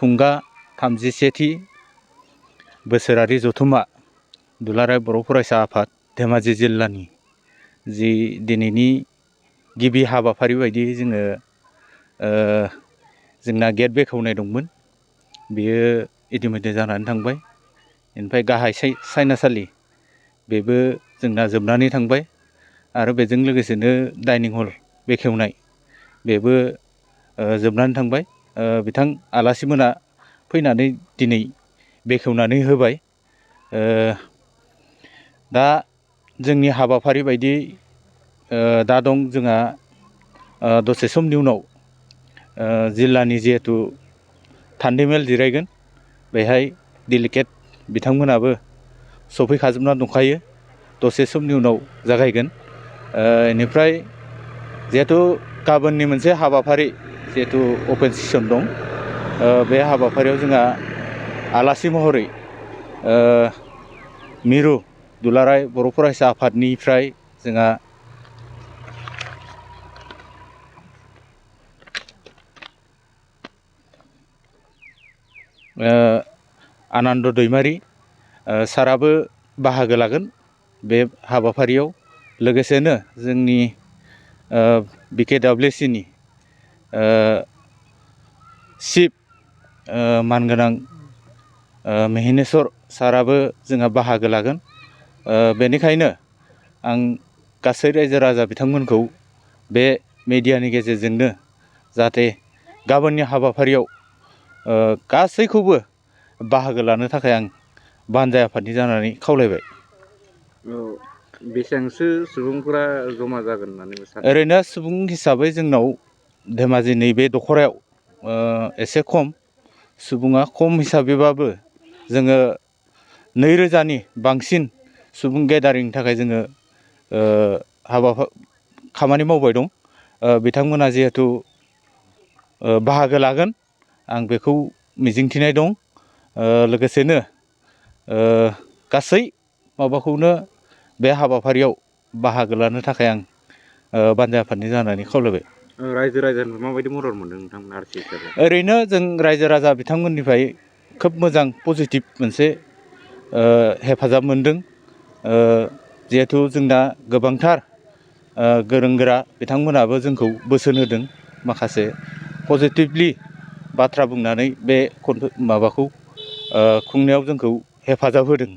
खुंगा 37थि बोसोरारि जथुम्मा दुलाराय बर' फरायसा आफाद धेमाजि जिल्लानि जि दिनैनि गिबि हाबाफारि बायदियै जोंना गेट बेखेवनाय दंमोन। बेयो इतिमध्य जानानै थांबाय। ओमफ्राय गाहाय सायनासालि बेबो जोंना जोबनानै थांबाय आरो बेजों लोगोसेनो डाइनिं हल बेखेवनाय बेबो जोबनानै थांबाय। बिथां आलासिमोना फैनानै दिनै बेखेवनानै होबाय। दा जोंनि हाबाफारि बायदियै दा दं जोंहा दसे समनि उनाव जिल्लानि जिहेथु थान्दैमेल जिरायगोन बेहाय डेलिगेट बिथांमोनाबो सफैखाजोबना दंखायो। दसे समनि उनाव जागायगोन। बेनिफ्राय जिहेथु गाबोननि मोनसे हाबाफारि जिहेथु अपेन सेसन दं, बे हाबाफारियाव जोंहा आलासि महरै मिरु दुलाराय बर' फरायसा आफादनिफ्राय जोंहा आनन्द दैमारि साराबो बाहागो लागोन बे हाबाफारियाव। लोगोसेनो जोंनि BKWCनि चिफ मानगोनां मेहिनेस्वर साराबो जोंहा बाहागो लागोन। बेनिखायनो आं गासै रायजो राजा बिथांमोनखौ बे मेडियानि गेजेरजोंनो जाहाथे गाबोननि हाबाफारियाव गासैखौबो बाहागो लानो थाखाय आं बानजाय आफादनि जानानै खावलायबाय। बेसेबांसो सुबुंफोरा जमा जागोन होननानै सानो? ओरैनो सुबुं हिसाबै जोंनाव धेमाजि नैबे दख'रायाव एसे खम सुबुङा, खम हिसाबैबाबो जोङो 2000नि बांसिन सुबुं गेदारिंनि थाखाय जोङो खामानि मावबाय दं। बिथांमोना जिहेथु बाहागो लागोन आं बेखौ मिजिंथिनाय दं। लोगोसेनो गासै माबाखौनो बे हाबाफारियाव बाहागो लानो थाखाय आं बानजाय आफादनि जानानै खावलायबाय। रायजो राजानिफ्राय माबायदि मदद मोनदों नोंथांमोना आरसि हिसाबै? ओरैनो जों रायजो राजा बिथांमोननिफ्राय खोब मोजां पजिटिभ मोनसे हेफाजाब मोनदों। जिहेथु जोंना गोबांथार गोरों गोरा बिथांमोनाबो जोंखौ बोसोन होदों, माखासे पजिटिभलि बाथ्रा बुंनानै बे माबाखौ खुंनायाव जोंखौ हेफाजाब होदों।